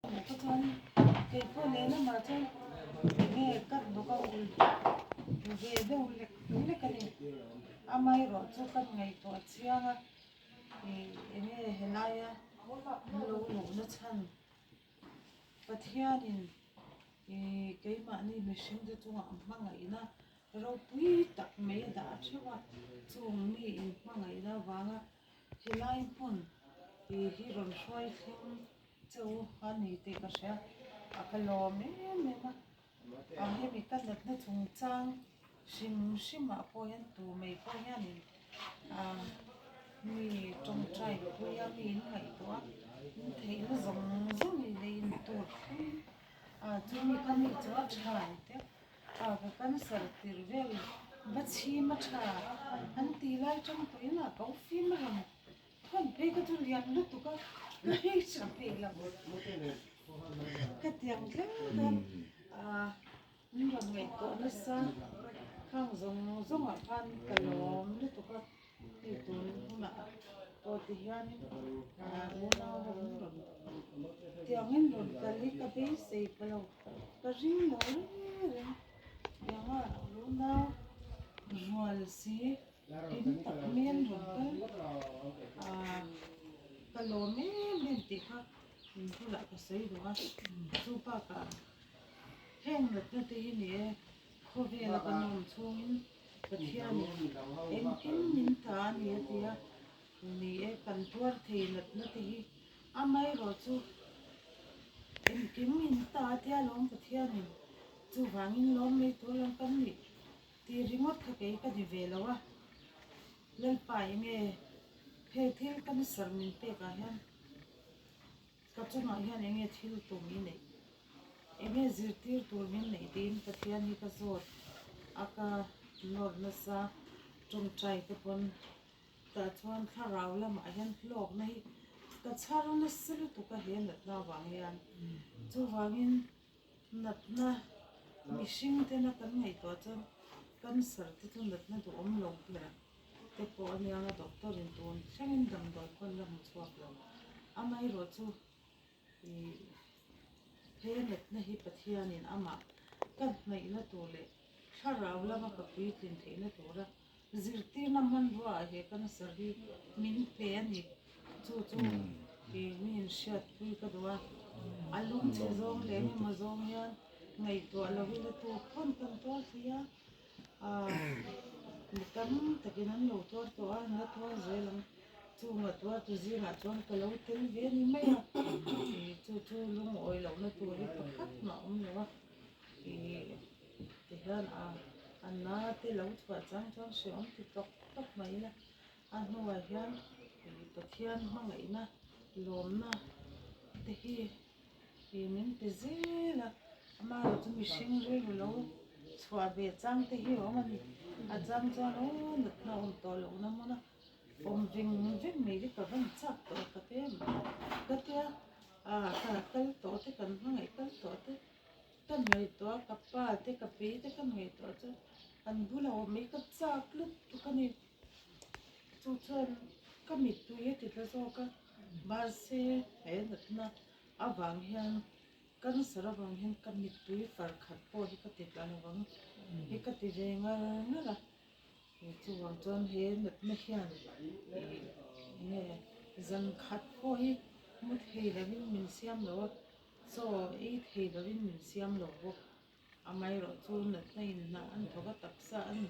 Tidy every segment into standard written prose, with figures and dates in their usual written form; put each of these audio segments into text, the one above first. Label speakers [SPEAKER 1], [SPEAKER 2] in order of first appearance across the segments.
[SPEAKER 1] Ka chuan kei pawh lehlamah chuan enge ka hnuk a ulh ve deuh lek lek a ni. Amaherawh chu ka ngaihtuah chiang a, ih enge helaia an lo luhna chhan Pathianin ih keimahni mihringte chungah hmangaihna ropui tak mai a dah theuh a, chung mi inhmangaihna avanga helai hmun ih hi rawn hruai thleng Chu a ni tih ka hria, a ka lawm em em a, a hemi ka natna chungchang hrim hrim ah pawh hian tu mai pawh hianin ah mi tawngtai pui a mi in ngaihtuah a in theihna zawng zawng in lei in tur thleng ah chumi ka nih chu a tha ang te ah ka cancer tirh vel va chhim a tha an tih lai tang tawhin ah ka fim reng. Thawn phei ka chu lian lutuk a, ka hei tha thei lo. Ka tiang thleng khan ah min rawn ngaihtuah nasa khang zawng zawngah khan ka lawm lutuk a, hei tun hunah pawh ti hianin ah unau ho min rawn tiangin rawn kal hi ka beisei pha lo, ka ring lo reng reng tianga unau rual si. Kim tak men rawn kal a, ka lawm em em tih kha in bulah ka sawi duh a, chu bakah heng natna te hi ni e, khawvela kan awm chhungin Pathianin engkim min ta a ni a ti a, ni e kan tuar thei natna te hi amaherawh chu engkim min ta a tia lawm Pathianin chuvangin lawm mai tur lam kan nih. Tih ringawt kha kei ka ni ve lo a, Lalpa enge he thil cancer min pek ah hian ka chungah hian enge thil tum i neih, enge zirtir tur min neih tiin Pathian hi ka zawt a ka nawr nasa tawngtai te pawn tah chuan thlarau lamah hian hlawkna hi ka chhar nasa lutuk a he natna avang hian chuvangin Natna mihring tena kan ngaihtuah chuan cancer te chu natna duhawm lo ber te pawh a nia a, doctor in tun thlengin damdawi khawn la hmu chhuak lo. Amaherawh chu ih he natna hi Pathianin amah ka hnaihna tur leh thlarau lama ka puitlin theihna tura Zirtirna hmanrua ah he cancer hi min pe a ni. Chu chu ih mi inhriatpui ka duh a, a lungchhe zawng leh engemaw zawng hian ngaihtuah lo ila tur pawn kan tuar thei a, ah mi tam takin an lo tuar tawh a, an la tuar zel ang. Chunga tuartu zingah chuan ka lo tel ve a ni mai a, ih chu chu lungawi lohna tur hi pakhat mah a awm lo a. Ih tihian a a na te lo chhuah chang chuan hrehawm ti tawk tawk mai ila a hnuah hian ih Pathian hmangaihna lawmna te hi ih min pe zel a amaherawh chu mihring rilru lo chhuah ve chang te hi a awm a ni a chang chuan aw natna awm tawh lohna hmun a awm veng veng mai hi ka van chak tawh tak em ka tia ah ka kal tawh te kan hmangaih kal tawh te. Ka ngaihtuah ka pa te ka pi te ka ngaihtuah chu an bulah awm mai ka chak lutuk a ni. Chu chuan ka mittui a ti tla zawk a, mahse he natna avang hian cancer avang hian ka mittui far khat pawh hi ka ti tla lo ang hi ka ti ve ngar ngar a. Chuvang chuan he natna hian ih enge zan khat pawh hi mu thei lovin min siam lo a. Chaw ei thei lovin min siam lo bawk. Amaherawh chu natna in hnah an thawk a, taksa an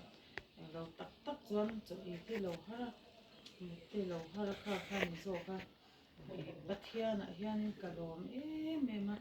[SPEAKER 1] eng lo tak tak chuan chaw ei te lo har a, mut te lo har a kha kha a ni zawk a. Pathianah hianin ka lawm em em a.